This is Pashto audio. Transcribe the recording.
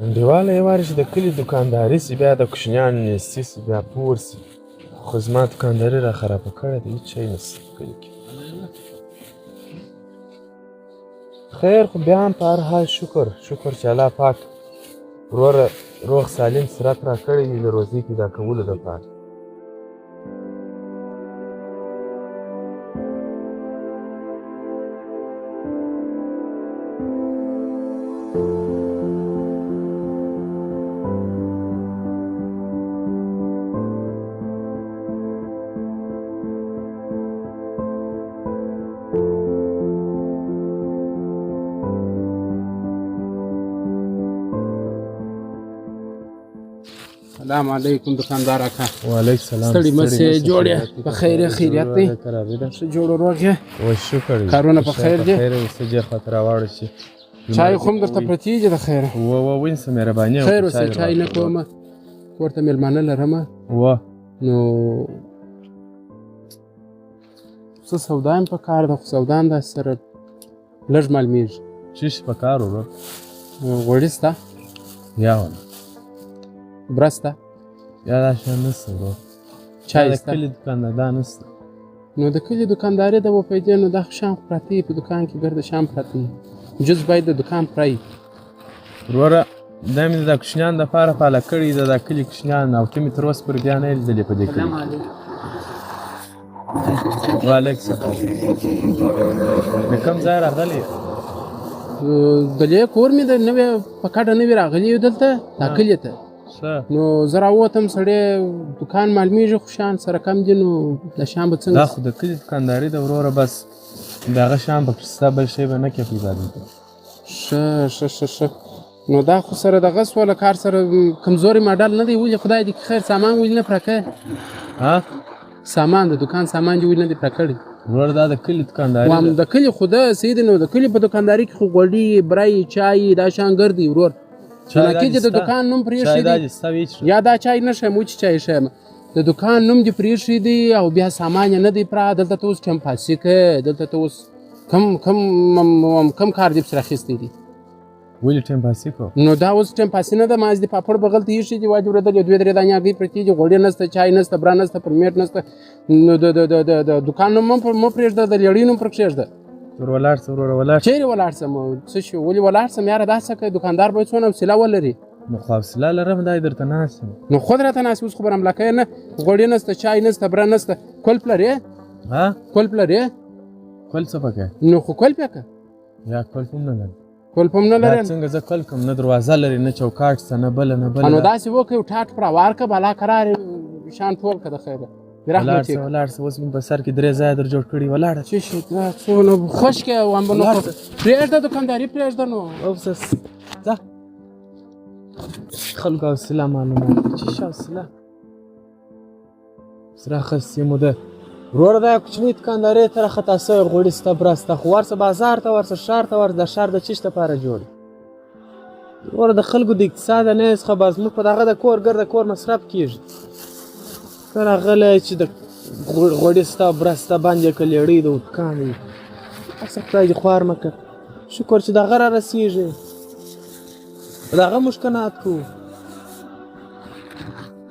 انډیواله یو وارې چې د کلي دوکانداري سي، بیا د کوچنیانو نیستي سي، بیا پور سي، خو زما دوکانداري را خرابه کړې ده، هېڅ شی نشته په کلي کې. خیر، خو بیا هم په هر حال شکر، شکر چې الله پاک وروره روغ سالم صورت را کړی وي د روزي پیدا کولو دپاره. سلام علیکم دکاندار اکا. وعلیک سلام. ستړي مه سې، جوړ یې؟ په خیر خیریت دی؟ کراري ده. ښه جوړ روغ یې؟ و شکر. کارونه په خیر دي؟ په خیر اوسه، جې خاطر راواړو چې چای خو هم درته پرتې دي د خیره. و و وینسه، مهرباني وکړه. خیر اوسه، چای نه کومه، کور ته مېلمانه لرمه. و نو څه سودا هم په کار ده، خو سودا هم داسې سره لږ معلومېږي. څه شي په کار ورور؟ غوړي سته؟ یا ولا. بره سته؟ یا دا شیان نشته ورور. چای د سته؟ کلي دکان ده، دا نشته. نو د کلي دکانداري ده و پیدې، نو دا خو شیان خو پراته دي په دکان کې، ګرده شیان پراته دي، جز باید د دکان پرای. وروره دا مې د کوچنیانو دپاره پاله کړې ده، دا کلي کوچنیان، او ته مې تر اوسه پورې بیا نه یې لیدلې په دې کلي کې. وعلیک سلام. د کوم ځای راغلی؟ د لې کور مې د نوې په کډه نوې راغلی یو دلته دا کلي ته. ښه. نو زه راووتم، سړی دکان معلومېږي خو شیان سره کم دي، نو د شیان به څنګه؟ دا خو د کلي دکانداري ده وروره، بس د هغه شیان پکې شته، بل شی به نه کې پیدا دلته. ښه ښه ښه ښه. نو دا خو سره دغه سوله کار سره کمزوري ماډل نه دی، ولې خدای دې خیر سامان ولې نه پرکه؟ ها؟ سامان د دکان سامان دې ولې نه دی پرکړی؟ ورور دا د کلي دکانداري وام ده. د کلي خو ده صحیح دی، نو د کلي په دکانداري کې خو غوړي، برای، چای دا شیان ګرځي ورور. چای دا نو کې دې د سته. دکان نوم پرېښی چای دا دی. دې سته ویچ. یا دا چای نه ښیم، وچ چای ښیم. د دکان نوم دې پرېښی دی او بیا سامان یې نه دی پرا. دلته ته اوس ټیم پاسي که دلته ته اوس کم کم کم کار دې پسې راخیستی دی. ولې ټیم پاسي کو؟ نو دا اوس ټیم پاسي نه ده، ما دې پاپړ بغل ته ایښي دي، وادي ورېدلې دوې درې دانې هګۍ پرتې دي، غوړي نشته، چای نشته، بره نشته، پر میټ نشته. نو د د د د د دکان نوم مه پرېږده، د لېړۍ نوم پر کښېږده. ور ولاړ سه وروره، ولاړ. چېرې ولاړ سم؟ څه شي ولې ولاړ سم یاره؟ دا څه کوې؟ دکاندار باید څونه حوصله ولري. نو خو حوصله لرم، دا یې درته ناست یم. نو خود راته ناست، اوس خو به رامله کوې نه. غوړي نشته، چای نشته، بره نشته. کلپ لرې؟ ها؟ کلپ لرې؟ کلپ څه پکې؟ نو خو کلپ یې که. یا کلپ هم نه لرم. کلپ هم نه دا لرې؟ څنګه زه کلپ کوم؟ نه دروازه لري، نه چوکاټ څه، نه بله نه بله. نو داسې وکړه، یو ټاټ پر هوار که، بالا کرار شان ټول که د خیره. ولاړ سه، ولاړ سه، اوس مې په سر کې درې ځایه در جوړ کړي، ولاړه. څه شي دا څونه خشکه وام به نو پرېږده دکانداري پرېږده نو. اوس ځه. خلکو حوصله معلومه ده، چې ښه حوصله سره اخیستې مو ده. وروره دا کوچنۍ دکاندارۍ ته راخطا سوی، غوړي سته، بره سته، خو ورسه بازار ته، ورسه ښار ته، ورسه دا ښار د چیش دپاره جوړ دی؟ وروره د خلکو د اقتصاده نه یې خبر، زموږ په دغه د کور ګرده کور مصرف کېږي. ته راغلی چې د غوړي سته، بره سته، باندې که لېړۍ د دکان دی، هسې خدای دې خوار مه کړه. شکر چې دغه را رسېږي، په دغه موږ قناعت کوو.